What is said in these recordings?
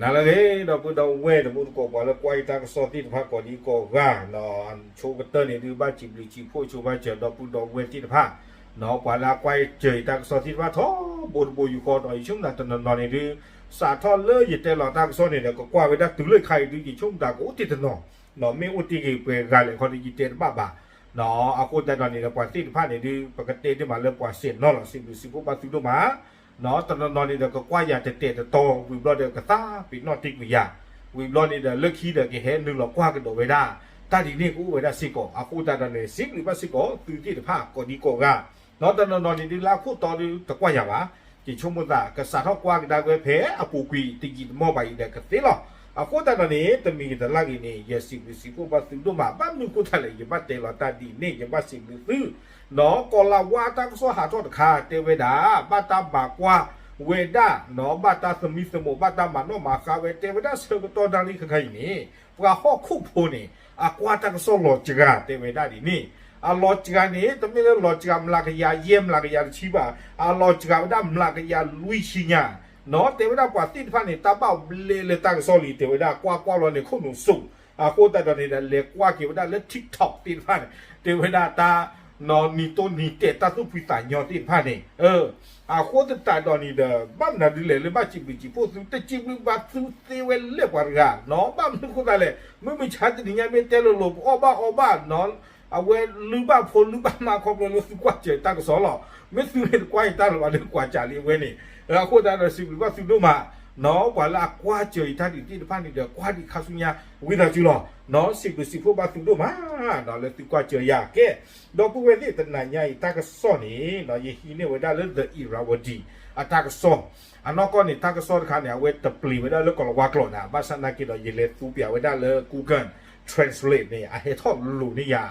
ဟါလၢအဂ့ၤ ဒီပုၢ်ဒီဝဲၢ်တံၤသကိး ပှၤလၢကွၢ်ယတၢ်ကစီၣ်သ့ၣ်တဖၣ်ကိးဒံကိးဂၤ, ဆိကတၢၢ်န့ၣ်ဒုး ဘၣ်စံးဘျုးစံးဖှိၣ်ဆိဘၣ်စၢၤ ဒီပုၢ်ဒီဝဲၢ်သ့ၣ်တဖၣ်, ပှၤလၢအကွၢ်စၢၤယတၢ်ကစီၣ်သ့ၣ်တဖၣ်ထီဘိတဘိယူၢ်ဃီဒီး ယဆိကမိၣ်တနီၤနီၤန့ၣ်ဒုး စးထီၣ်လၢယတဲလီၤတၢ်ကစီၣ်န့ၣ်ဒီး ကကွၢ်ဝဲဒၣ်တုၤလၢခါအံၤဒုး ယဆိကမိၣ်တကအိၣ်တ့ၢ်တနီၤ, မ့ၢ်အိၣ်တ့ၢ်ဂ့ၤပှဲၤဂၤလဲၣ်ခီဒီး ယတဲတဘၣ်ဘၣ်. အဃိသတးဒီးန့ၣ်ဒီး ပှၤသ့ၣ်တဖၣ်န့ၣ်ဒုး ပကတဲတ့ၢ်မးလၢပှၤစဲးနီၣ်လီၤ စံးဘျုးစံးဖှိၣ်ဘၣ်သုဒိၣ်မး တနီၤနီၤန့ၣ်ဒီး ကကွၢ်ယၤတဲာ်တဲာ်တတီၤ ဝံၤဘျီဒီးကသးပ့ၤနီၣ်တ့ၢ်ကွံာ်ယၤ, ဝံၤဘျီန့ၣ်ဒီး လၢခံဒီးကဟဲနုာ်လီၤကွၢ်ကဒီးဝဲဒၣ်, တၢ်ဒ်န့ၣ်ကအိၣ်ဝဲဒၣ်စ့ၢ်ကီး. အဃိသတးဒီးန့ၣ် စံးဘျုးဘၣ်စ့ၢ်ကီးသုသ့ၣ်တဖၣ်ကိးဒံကိးဂၤ, တနီၤနီၤန့ၣ်ဒုး လၢအခိၣ်တီဒုးတကွၢ်ယၤဘၣ်, ယဆိကမိၣ်သး ကစးထီၣ်ကွၢ်ကဒါဝဲဖဲအပူၤကွံာ်တယံာ်တမီၢ်ဘၣ်အံၤဒီးကသ့လီၤ. အဃိသတးဒီးန့ၣ် တမံၤတလၢ်ဂ့ၤန့ၣ် ယစံးဘျုးစံးဖှိၣ်ဘၣ်သုဒိၣ်မး ဘၣ်မနုၤအဃိသတးလဲၣ် ယဘၣ်တဲလီၤတၢ်ဒ်န့ၣ် ယဘၣ်စံးဘျုးသု နီၢ်ကီၤလၤဝါတၢ်ကစီၣ်ဟးထီၣ်တခါ တဲဝဲဒၣ် ဘၣ်တၢ်ဘၣ်ကွၢ်ဝဲဒၣ်, ဘၣ်တၢ်သမံသမိး ဘၣ်တၢ်မၤနီၣ်မၤဃါဝဲ တဲဝဲဒၣ်ဆၢကတီၢ်နၣ်ရံၣ်ခဲခါအံၤန့ၣ် ပှၤဟီၣ်ခိၣ်ဖိန့ၣ် အကွၢ်တၢ်ကစီၣ်လီၤစှၤ တဲဝဲဒၣ်ဒ်န့ၣ်, အလီၤစှၤန့ၣ် တမ့ၢ်လၢလီၤစှၤမျးကယၤယဲၢ် မျးကယၤတဆံဘၣ်, အလီၤစှၤဝဲဒၣ်မျးကယၤလွံၢ်ဆံညါ, နီၢ်တဲဝဲဒၣ်ပှၤသ့ၣ်တဖၣ်န့ၣ် တၢ်ဘၣ်ဘျဲးလၢတၢ်ကစီၣ်လံ တဲဝဲဒၣ် ကွၢ်ကွၢ်လီၤန့ၣ် ခိၣ်နူာ်စိး, အဃိသတးဒီးန့ၣ်ဒီး လဲၤကွၢ်က့ၤဝဲဒၣ်လၢ TikTok သ့ၣ်တဖၣ်န့ၣ် တဲဝဲဒၣ်တၢ် နံၤတိၢ်နံၤတဲာ်တၢ်သူၣ်ဖှံသးညီသ့ၣ်တဖၣ်န့ၣ်, အဃိသတးဒီးန့ၣ်ဒီး ဘၣ်မနုၤဒ်လဲၣ်လၢဘၣ်စံးဘျုးစံးဖှိၣ်သု တစံးဘျုးဘၣ်သုသ့ဝဲလဲၣ်ပှၤတဂၤ, ဘၣ်မနုၤအဃိသတးလဲၣ် မုၢ်မဆါတနံၤညါမ့ၢ်တဲလိၤလိၤ ပအီၣ်ဘၣ်အီဘၣ် အဝဲလုၢ်ဘၣ်ဖိလုၢ်ဘၣ်မါခီဖျိလၢသုကွၢ်စၢၤတၢ်ကစီၣ်လီၤ. မ့ၢ်သုမ့ၢ်တကွၢ်ယတၢ်လၢၤဘၣ်ဒီးကွၢ်စၢၤလံအဝဲန့ၣ်, အဃိသတးဒီးစံးဘျုးဘၣ်သုဒိၣ်မး, ပှၤလၢအကွၢ်စၢၤယတၢ်ဒ်န့ၣ်သ့ၣ်တဖၣ်န့ၣ်ဒီး ကွၢ်ဒံးခါဆူညါ ဝံသးစူၤလီၤ, စံးဘျုးစံးဖှိၣ်ဘၣ်သုဒိၣ်မး, လၢသုကွၢ်စၢၤယၤကဲ, ဒီပုၢ်ဝဲၢ်သ့ၣ်တနၤညါအံၤတၢ်ကစီၣ်န့ၣ် ယဟံးန့ၢ်ဝဲဒၣ်လၢ The Irrawaddy အတၢ်ကစီၣ်, အနီၢ်ကီၢ်န့ၣ် တၢ်ကစီၣ်တခါန့ၣ် အဝဲတပျ့ၤဝဲဒၣ်လၢကီၤလၤဝါကျိာ်န့ၣ် ဘၣ်ဆၣ်သနာ်က့ဒီး ယလဲၤသူပျးဝဲဒၣ်လၢ Google Translate န့ၣ် အဟဲထီၣ်လိၤန့ၢ်ယၤ,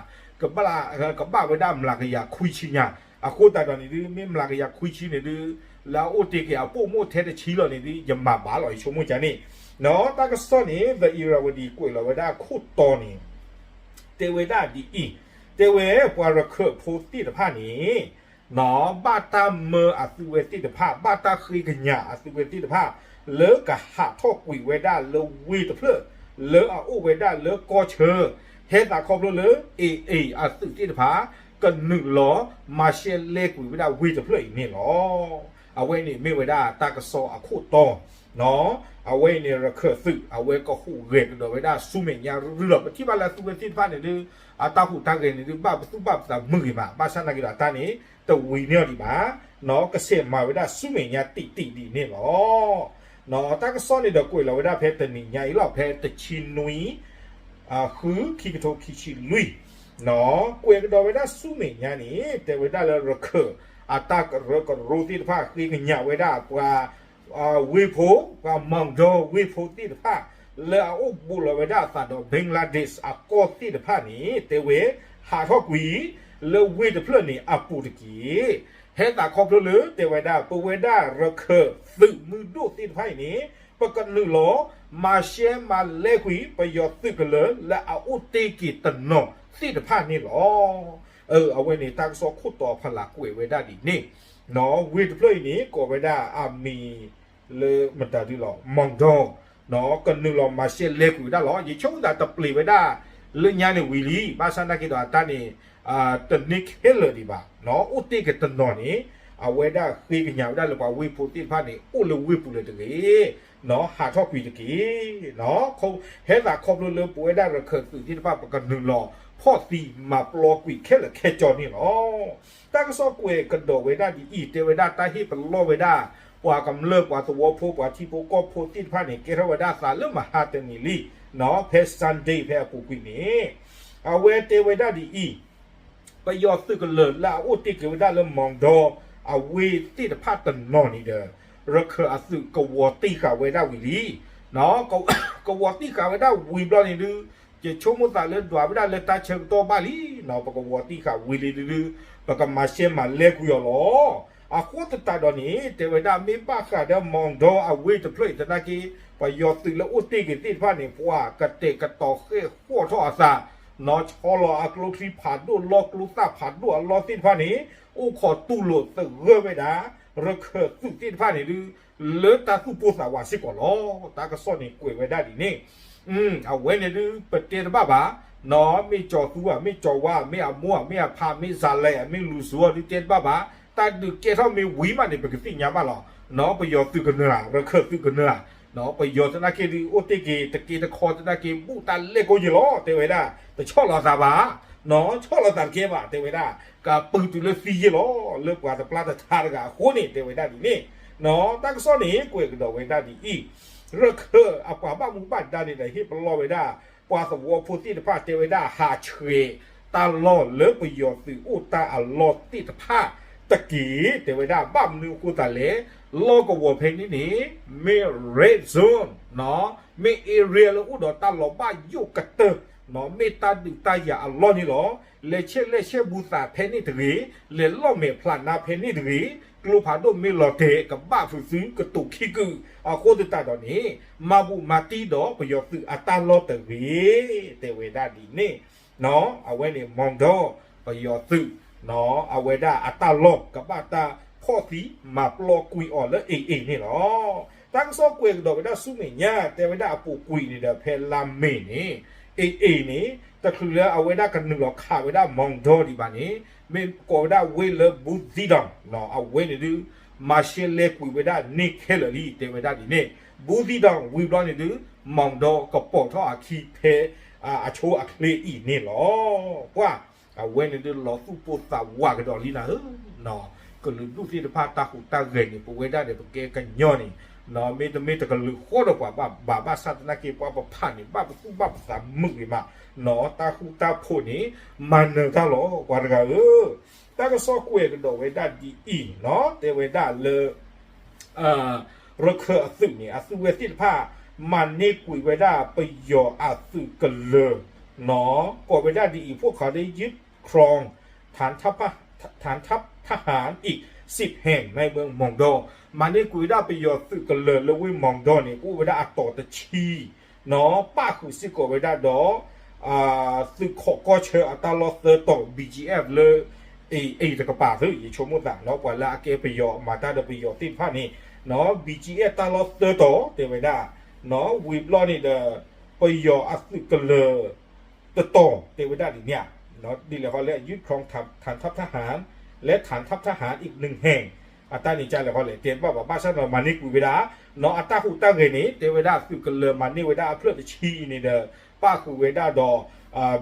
ကဘၣ်ဝဲဒၣ်မျးကယၤခွံဆံညါ, အဃိသတးဒီးန့ၣ်ဒုး မ့ၢ်မျးကယၤခွံဆံန့ၣ်ဒုး လၢအအိၣ်တ့ၢ်က့ၤအပိာ်မိၣ်ထဲတဆံလီၤန့ၣ်ဒုး ယမၤဘၣ်လီၤ ယဆိကမိၣ်ကန့ၣ်, တၢ်ကစီၣ်န့ၣ် The Irrawaddy ကွဲးလီၤဝဲဒၣ်အခိၣ်တီန့ၣ် တဲဝဲဒၣ်ဒ်အံၤ, တဲဝဲပှၤရခၢၣ်ဖိသ့ၣ်တဖၣ်န့ၣ် ဘၣ်တၢ်မၢအသုဝဲသ့ၣ်တဖၣ် ဘၣ်တၢ်ဃ့ကညးအသုဝဲသ့ၣ်တဖၣ် လၢကဟးထီၣ်ကွံာ်ဝဲဒၣ်လၢဝ့ၢ်တဖျၢၣ် လၢအအိၣ်ဝဲဒၣ်လၢကီၢ်ဆၢ, ဟဲသးခီဖျိလၢ AA အသုးသ့ၣ်တဖၣ် ကနုာ်လီၤမၤရှဲလဲကွံာ်ဝဲဒၣ်ဝ့ၢ်တဖျၢၣ်အံၤန့ၣ်လီၤ. အဝဲန့ၣ်မ့ၢ်ဝဲဒၣ်တၢ်ကစီၣ်အခိၣ်တီ အဝဲအံၤန့ၣ် ရခၢၣ်သုး အဝဲကဟူးဂဲၤကဒီးဝဲဒၣ်ဆူမဲာ်ညါရုၢ်ရုၢ်လီၤ. ပထံၣ်ဘၣ်လၢအသုဝဲသ့ၣ်တဖၣ်န့ၣ်ဒုး အတၢ်ဟူးတၢ်ဂဲၤန့ၣ်ဒုး ဘၣ်ပသူၣ်ဘၣ်ပသးမုာ်ဂ့ၤမး ဘၣ်ဆၣ်သနာ်က့ဒီးအတၢ်န့ၣ် တဝံၤန့ၢ်အီၤဒံးဘၣ်, ကဆဲးမၤဝဲဒၣ်ဆူမဲာ်ညါတံာ်တံာ်ဒ်န့ၣ်လီၤ. တၢ်ကစီၣ်န့ၣ်ဒီးကွဲးလီၤဝဲဒၣ်ဖဲတနံၤညါအံၤလီၤ ဖဲတဆံနွံ ဃု ခံကထိခံဆံလွံၢ်, ကွဲးကဒီးဝဲဒၣ်ဆူမဲာ်ညါန့ၣ် တဲဝဲဒၣ်လၢရခၢၣ်အတၢ်ကရၢကရိသ့ၣ်တဖၣ် ဃ့ကညးဝဲဒၣ်ပှၤ ဝ့ၢ်ဖိ ပှၤမီၣ်ဒီဝ့ၢ်ဖိသ့ၣ်တဖၣ် လၢအအိၣ်ဘူးလီၤဝဲဒၣ်အသးဒီး Bangladesh အကီၢ်သ့ၣ်တဖၣ်န့ၣ် တဲဝဲ ဟးထီၣ်ကွံာ် လၢဝ့ၢ်တဖျၢၣ်န့ၣ်အပူၤတက့ၢ်. ဟဲသးခီဖျိလၢတဲဝဲဒၣ် ပဝဲဒၣ်ရခၢၣ်သုးမုၢ်ဒိၣ်သ့ၣ်တဖၣ်အံၤန့ၣ် ပကနုာ်လီၤ မၤရှဲမၤလဲကွံာ် ပယီၤသုးကလၢၤလၢအအိၣ်တ့ၢ်က့ၤတနီၤသ့ၣ်တဖၣ်န့ၣ်လီၤ. အဝဲန့ၣ်တၢ်ကစီၣ်ခိၣ်တီဖးလၢ်ကွဲးဝဲဒၣ်ဒ်န့ၣ်, ဝ့ၢ်တဖျၢၣ်အံၤန့ၣ် ကိးဝဲဒၣ်အမံၤ လၢမတၤဒုလီၤ မီၣ်ဒီ ကနုာ်လီၤမၤရှဲလဲကွံာ်ဝဲဒၣ်လီၤ. ယဆိကမိၣ်သးတပျ့ၤဝဲဒၣ် လၢညါန့ၣ်ဝံၤလံ, ဘၣ်ဆၣ်သနာ်က့ဒီးအတၢ်န့ၣ် တန့ၢ်ခဲလၢာ်ဒံးဘၣ်, အိၣ်တ့ၢ်က့ၤတနီၤန့ၣ် အဝဲဒၣ်ဃ့ကညးဝဲဒၣ်လၢပှၤဝ့ၢ်ဖိသ့ၣ်တဖၣ်န့ၣ် အိၣ်လၢဝ့ၢ်ပူၤလၢၤတဂ့ၤ, ဟးထီၣ်ကွံာ်တက့ၢ်. ဟဲသးခီဖျိလၢပဝဲဒၣ်ရခၢၣ်သုးသ့ၣ်တဖၣ် ပကနုာ်လီၤဖီၣ်သံမၤပျီကွံာ်ခဲလၢာ်ခဲဆ့န့ၣ်လီၤ. တၢ်ကစီၣ်ကွဲးကဒီးဝဲဒၣ်ဒ်အံၤ, တဲဝဲဒၣ်တၢ်ဟ့ၣ်ပလီၢ်ဝဲဒၣ် ပှၤကမျၢၢ် ပှၤသဝီဖိ ပှၤထံဖိကီၢ်ဖိသ့ၣ်တဖၣ်န့ၣ် ကဲထီၣ်ဝဲဒၣ်သးလၢမဟါတနံၤလံ, ဖဲ Sunday ဖဲအပူၤကွံာ်န့ၣ် အဝဲတဲဝဲဒၣ်ဒ်အံၤ, ပယီၤသုးကလၢၤလၢအအိၣ်တ့ၢ်က့ၤဝဲဒၣ်လၢမီၣ်ဒီ အဝ့ၢ်သ့ၣ်တဖၣ်တနီၤန့ၣ်ဒီး ရခၢၣ်အသုးကဝီၤတံၢ်ဃာ်ဝဲဒၣ်ဝံၤလံ. ကဝီၤတံၢ်ဃာ်ဝဲဒၣ်ဝံၤဘျီန့ၣ်ဒုး ယဆိကမိၣ်သးလၢဒွးဝဲဒၣ်လၢတၢ်ဆၢကတီၢ်ဘၣ်လံ, ပကဝီၤတံၢ်ဃာ်ဝံၤလံဒုး ပကမၤရှဲမၤလဲကွံာ်အီၤလီၤ. အဃိသတးဒီးန့ၣ် တဲဝဲဒၣ်မ့ၢ်ဘၣ်ဃးဒီးမီၣ်ဒီအဝ့ၢ်တဖျၢၣ်အံၤသနာ်က့ ပယီၤသုးလၢအိၣ်တ့ၢ်က့ၤသ့ၣ်တဖၣ်န့ၣ် ပှၤကတဲာ်ကတီၤဃဲၣ်ဃီၣ်ထီၣ်အသး, ဆီလီၤအကျိချံဖးဒိၣ် လီၢ်ကျိသၣ်ဖးဒိၣ်အလီၢ်သ့ၣ်တဖၣ်န့ၣ် အိၣ်ခိးတူၢ်လိာ်သဂၢၢ်ဝဲဒၣ် ရခၢၣ်သုးသ့ၣ်တဖၣ်န့ၣ်ဒုး လၢတၢ်သူၣ်ပိၢ်သးဝးစ့ၢ်ကီးလီၤ. တၢ်ကစီၣ်န့ၣ်ကွဲးဝဲဒၣ်ဒ်န့ၣ် အဝဲန့ၣ်ဒုး ပတဲတဘၣ်ဘၣ်, နီၢ် မ့ၢ်ကၠီၤသူဧါ မ့ၢ်ကၠီၤဝါ မ့ၢ်အမိၢ်ဧါ မ့ၢ်အဖး မ့ၢ်စၤလဲ မ့ၢ်လူၤစူၤအီၤဒုးတဲတဘၣ်ဘၣ်, တၢ်ဒုးကဲထီၣ်မ့ၢ်ဝံၤမးန့ၣ် ပကသ့ၣ်ညါဘၣ်လီၤ. နီၢ် ပယီၤသုးကနၢၤဧါ ရခၢၣ်သုးကနၢၤဧါ, နီၢ် ပယီၤသနာ်က့ဒုး အိၣ်တ့ၢ်က့ၤ တက့ၤတခီသနာ်က့ ဘူၣ်တၢ်လဲၢ်ကိးယံာ်လီၤ တဲဝဲဒၣ်, တဆီၣ်လီၤသးဘၣ်, နီၢ် ဆီၣ်လီၤသးတကဲဘၣ် တဲဝဲဒၣ်, ကပုာ်တုၤလၢသံယ့ၢ်လီၤ လၢပှၤတပျၢ်တထါတဂၤအဃိန့ၣ် တဲဝဲဒၣ်ဒ်န့ၣ်, နီၢ် တၢ်ကစီၣ်န့ၣ် ကွဲးကဒီးဝဲဒၣ်ဒ်အံၤ, ရခၢၣ်အပှၤဘၣ်မူဘၣ်ဒါန့ၣ်ဒီး ဟ့ၣ်ပလီၢ်ဝဲဒၣ် ပှၤသဝီဖိသ့ၣ်တဖၣ် တဲဝဲဒၣ် ဟးဆှဲးတၢ်လီၢ်လၢပယီၤသုးအိၣ်တၢ်အလီၢ်သ့ၣ်တဖၣ်တက့ၢ် တဲဝဲဒၣ်, ဘၣ်မနုၤအဃိသတးလဲၣ်, လီၢ်ကဝီၤဖဲန့ၣ်န့ၣ် မ့ၢ် red zone နီၢ် မ့ၢ် area လၢအိၣ်ဒီးတၢ်လီၤဘၣ်ယိၣ်ကတၢၢ်, နီၢ် မ့ၢ်တၢ်ဒုးတၢ်ယၤအလီၢ်န့ၣ်လီၤ. လဲၤဆဲးလဲၣ်ဆဲးဘူးသးဖဲန့ၣ်တဂ့ၤ, လဲၤလီၢ်မဲာ်ဖျးနါဖဲန့ၣ်တဂ့ၤ, ကျိဖးဒိၣ်မ့ၢ်လီၤတဲာ် ကဘၣ်ဖုးသုကတိၤခံကုာ်, အဃိသတးဒီးန့ၣ် မၤဘူၣ်မၤတံၢ်ဒီးပယီၤသုးအတၢ်လီၢ်တဂ့ၤ, တဲဝဲဒၣ်ဒ်န့ၣ်, နီၢ် အဝဲန့ၣ် မီၣ်ဒီ ပယီၤသုး, နီၢ် အဝဲဒၣ်အတၢ်လီၢ်ကဘၣ်တၢ်ဖီၣ်သံမၤပျီကွံာ်အီၤလၢ AA န့ၣ်လီၤ. တၢ်ကစီၣ်ကွဲးကဒီးဝဲဒၣ်ဆူမဲာ်ညါ တဲဝဲဒၣ်အပူၤကွံာ်န့ၣ်ဒီး ဖဲလါမ့ၤန့ၣ် AA န့ၣ် တချုးလၢအဝဲဒၣ်ကနုာ်လီၤခးဝဲဒၣ် မီၣ်ဒီ ဒံးဘၣ်န့ၣ် မ့ၢ်ကိးဝဲဒၣ်ဝ့ၢ်လၢ ဘူးသံၣ်ဒီး နီၢ် အဝဲန့ၣ်ဒုး မၤရှဲလဲကွံာ်ဝဲဒၣ်န့ၢ်ခဲလၢာ်လံ တဲဝဲဒၣ်ဒ်န့ၣ်, ဘူးသံၣ်ဒီး ဝံၤဘျီန့ၣ်ဒုး မီၣ်ဒီကပိာ်ထီၣ်အခံဖဲ အဆိအချ့အံၤန့ၣ်လီၤ. ပှၤ အဝဲန့ၣ်ဒုးလီၤသူၣ်ပိၢ်သးဝးကဒီးလံနၤဧၢ, နီၢ် ကလုာ်ဒူၣ်သ့ၣ်တဖၣ်တၢ်ဟူးတၢ်ဂဲၤန့ၣ် ပဝဲဒၣ်ဒီးပကဲကညီန့ၣ်, နီၢ် မ့တမ့ၢ်တကလုာ်ဃီဒီးပှၤဘၣ်ဘၣ်ဆၣ်သနာ်က့ ပှၤပဖးန့ၣ် ဘၣ်ပသူၣ်ဘၣ်ပသးမုာ်ဂ့ၤမး, နီၢ် တၢ်ဃူတၢ်ဖိးန့ၣ် မၤနၢၤတၢ်လီၤ ပှၤတဂၤဧၢ. တၢ်ကစီၣ်ကွဲးကဒီးဝဲဒၣ်ဒ်အံၤ, နီၢ် တဲဝဲဒၣ်လၢ ရခၢၣ်အသုးန့ၣ် အသုးဝဲသ့ၣ်တဖၣ် မၤန့ၢ်ကွံာ်ဝဲဒၣ်ပယီၤအသုးကလၢၤ, နီၢ် ကိးဝဲဒၣ်ဒ်အံၤ พวกเขาได้ยึดครองฐานทัพ ฐานทัพทหารอีกสิบแห่งในเมืองมองดอ မၤန့ၢ်ကွံာ်ဝဲဒၣ်ပယီၤသုးကလၢၤလၢဝ့ၢ်မီၣ်ဒီန့ၣ် ကအိၣ်ဝဲဒၣ်အတီၤတဆံ, နီၢ် ပၣ်ဃုာ်စ့ၢ်ကီးဝဲဒၣ်ဒီး သုးခိးကီၢ်ဆၢအတၢ်လီၢ်သၢတီၤ BGF လၢ AA တကပၤသု ယဆိကမိၣ်သး နီၢ် ပှၤလၢအကဲပယီၤမၤတၢ်ဒီးပယီၤသ့ၣ်တဖၣ်န့ၣ်, နီၢ် BGF တၢ်လီၢ်သၢတီၤ တဲဝဲဒၣ်, နီၢ် ဝံၤဘျီန့ၣ်ဒီး ပယီၤအသုးကလၢၤ တတီၤ တဲဝဲဒၣ်ဒ်န့ၣ်ဧါ, ဒ်လဲၣ်ဃီလဲၣ် ยึดครองฐานทัพทหาร และฐานทัพทหารอีกหนึ่งแห่ง အတၢ်န့ၣ်ကလဲၣ်ဃီလဲၣ် တဲတဘၣ်ဘၣ် ဘၣ်ဆၣ်ဒီးမၤန့ၢ်ကွံာ်ဝဲဒၣ်, နီၢ် အတၢ်ဟူးတၢ်ဂဲၤန့ၣ် တဲဝဲဒၣ်သုးကလၢၤမၤန့ၢ်ဝဲဒၣ်အဖျၢၣ်တဆံအံၤန့ၣ်ဒီး ပၣ်ဃုာ်ဝဲဒၣ်ဒီး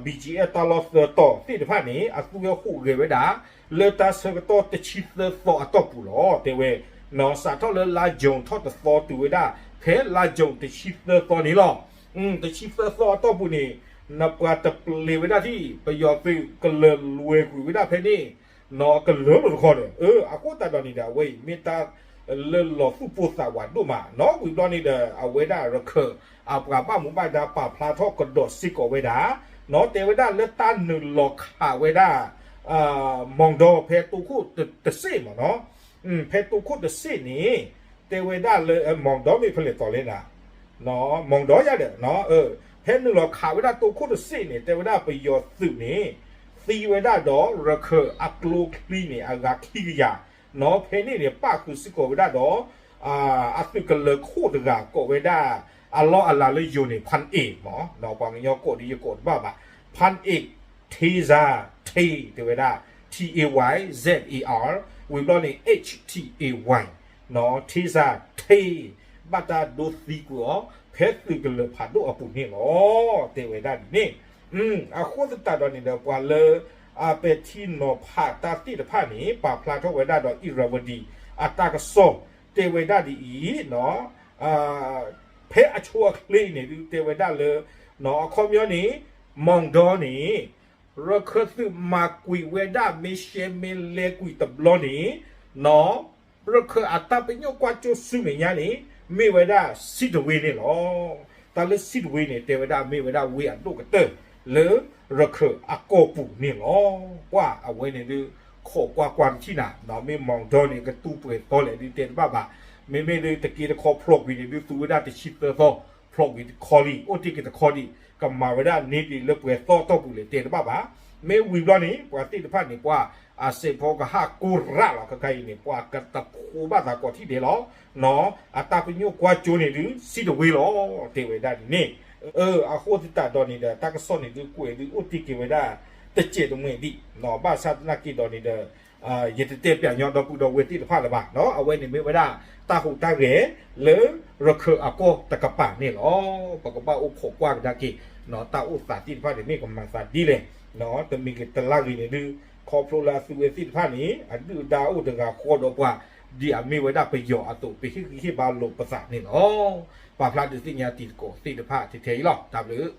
BGF တၢ်လီၢ်သၢတီၤသ့ၣ်တဖၣ်န့ၣ် အသုဝဲဟူးဂဲၤဝဲဒၣ် လၢတၢ်ဆၢကတီၢ်တဆံသၢသီအတီၢ်ပူၤလီၤ တဲဝဲ, နီၢ် စးထီၣ်လၢလါ June ထီၣ်တသီတုၤဝဲဒၣ် ဖဲလါ June တဆံသၢသီန့ၣ်လီၤ. တဆံသၢသီအတီၢ်ပူၤန့ၣ် နပှၤတပျ့ၤဝဲဒၣ်ထံၣ် ပယီၤသုးကလၢၤလွဲၤကွံာ်ဝဲဒၣ်ဖဲန့ၣ်, နီၢ် ကလၢၤလိာ်တခီဒီး အဃိသတးဒီးန့ၣ်ဒီး အဝဲအံၤမ့ၢ်တၢ်လၢလီၤသူၣ်ပိၢ်သးဝးဒိၣ်မး, နီၢ် ဝံၤဘျီန့ၣ်ဒီး အဝဲဒၣ်ရခၢၣ် အပှၤဘၣ်မူဘၣ်ဒါပာ်ဖျါထီၣ်ကဒီးစ့ၢ်ကီးဝဲဒၣ်, နီၢ် တဲဝဲဒၣ်လၢတၢ်နုာ်လီၤခးဝဲဒၣ် မီၣ်ဒီဖဲတိခိၣ်တစ့ၣ်မးနီၤ, ဖဲတိခိၣ်တစ့ၣ်န့ၣ် တဲဝဲဒၣ်လၢ မီၣ်ဒီမ့ၢ်ဖဲလဲၣ်တီၤလဲၣ်နၤ, မီၣ်ဒီယါဒီး ဖဲနုာ်လီၤခးဝဲဒၣ်တိခိၣ်တစ့ၣ်န့ၣ် တဲဝဲဒၣ်ပယီၤသုးန့ၣ် သံဝဲဒၣ်ဒီးရခၢၣ်အကျိချံန့ၣ် အဂၤခံကယၤ, နီၢ် ဖဲန့ၣ်န့ၣ် ပၣ်ဃုာ်စ့ၢ်ကီးဝဲဒၣ်ဒီး အသုးကလၢၤခိၣ်တဂၤကိးဝဲဒၣ် အလီၢ်အလၤလၢယိၤန့ၣ် ဖၣ်အ့ၣ်မး, ပှၤကညီကိးဒ်ယကိးတဘၣ်ဘၣ်, ဖၣ်အ့ၣ် Tay Zar Tay တဲဝဲဒၣ် T A Y Z A R ဝံၤဘျီန့ၣ် H T A Y, နီၢ် Tay Zar Tay ဘၣ်တၢ်ဒိသံကွံာ်အီၤ ဖဲသုးကလၢၤဖးဒိၣ်အပူၤန့ၣ်လီၤ. တဲဝဲဒၣ်ဒ်န့ၣ်, အဃိသတးဒီးန့ၣ်ဒီး ပှၤလၢ အပဲာ်ထံနီၤဖးတၢ်သ့ၣ်တဖၣ်န့ၣ် ပာ်ဖျါထီၣ်ဝဲဒၣ်ဒီး Irrawaddy အတၢ်ကစီၣ် တဲဝဲဒၣ်ဒ်အံၤ, ဖဲအဆိအချ့အံၤန့ၣ် ဒုးတဲဝဲဒၣ်လၢ အခီပညီန့ၣ် မီၣ်ဒီန့ၣ် ရခၢၣ်သုးမၤကွံာ်ဝဲဒၣ်မ့ၢ်ရှဲမ့ၢ်လဲကွံာ်တဘျီန့ၣ် နီၢ် ရခၢၣ်အတၢ်ပညိၣ်ကွၢ်စိဆူမဲာ်ညါန့ၣ် မ့ၢ်ဝဲဒၣ် စစ်တွေ န့ၣ်လီၤ. တၢ်လၢ စစ်တွေ န့ၣ် တဲဝဲဒၣ်မ့ၢ်ဝဲဒၣ်ဝ့ၢ်အဒိၣ်ကတၢၢ်လၢရခၢၣ်အကီၢ်ပူၤန့ၣ်လီၤ. ပှၤအဝဲန့ၣ်ဒုး ခိးကွၢ်ကွၢ်တထံၣ်နၤ, မ့ၢ်မီၣ်ဒီန့ၣ် ကတူၢ်ပှဲၤသီလဲၣ်ဒုးတဲတဘၣ်ဘၣ်. မ့မ့ၢ်ဒုးတက့တခီဖျိးကွံာ်န့ၣ်ဒုး သူဝဲဒၣ်တဆံသၢသီ, ဖျိးကွံာ်တခီလံ, အိၣ်တ့ၢ်က့ၤတခီဒံး, ကမၤဝဲဒၣ်န့ၢ်ဒံးလၢပှဲၤသီအတီၢ်ပူၤလဲၣ်တဲတဘၣ်ဘၣ်. မ့ၢ်ဝံၤဘျီန့ၣ် ပှၤသ့ၣ်တဖၣ်န့ၣ် ပှၤ အစဲးဖီကဟၣ်ကိရၣ်လီၤ. ခဲခါအံၤန့ၣ် ပှၤကတဖိးဘၣ်သးကိးထံၣ်ဒဲးလီၤ. အတၢ်ပညိၣ်ကွၢ်ကၠိန့ၣ်ဒုး စံတဝ့လီၤ တဲဝဲဒၣ်ဒ်န့ၣ်. အဃိသတးဒီးန့ၣ်ဒီး တၢ်ကစီၣ်န့ၣ်ဒုး ကွဲးဒုးအိၣ်တ့ၢ်က့ၤဝဲဒၣ် တစဲးတမှဲာ်ဒံး, ဘၣ်ဆၣ်သနာ်က့ဒီးန့ၣ်ဒီး ယတတဲပၠးညီဒီပုၢ်ဒီဝဲၢ်သ့ၣ်တဖၣ်လၢၤဘၣ်. အဝဲန့ၣ်မ့ၢ်ဝဲဒၣ် တၢ်ဟူးတၢ်ဂဲၤလၢ ရခၢၣ်အကီၢ်တကပၤန့ၣ်လီၤ. ပကဘၣ်အိၣ်ခိးကွၢ်ကဒါက့ၤ တၢ်အိၣ်သးသ့ၣ်တဖၣ်န့ၣ် မ့ၢ်ကမၤသးဒ်လဲၣ်. တမံၤကတလါဂ့ၤန့ၣ်ဒုး ခီဖျိလၢအသုဝဲသ့ၣ်တဖၣ်န့ၣ် အဒုၣ်အဒါအိၣ်တဂၤဃီဒီးပှၤ ဒ်အမ့ၢ်ဝဲဒၣ်ပယီၤအသိး ပဟ့ၣ်ဂံၢ်ဟ့ၣ်ဘါလိာ်ပသးန့ၣ်လီၤ. ပာ်ဖျါဒုးသ့ၣ်ညါတံၤသကိးသ့ၣ်တဖၣ်ထဲထဲအံၤလီၤ. တၢ်ဘျုး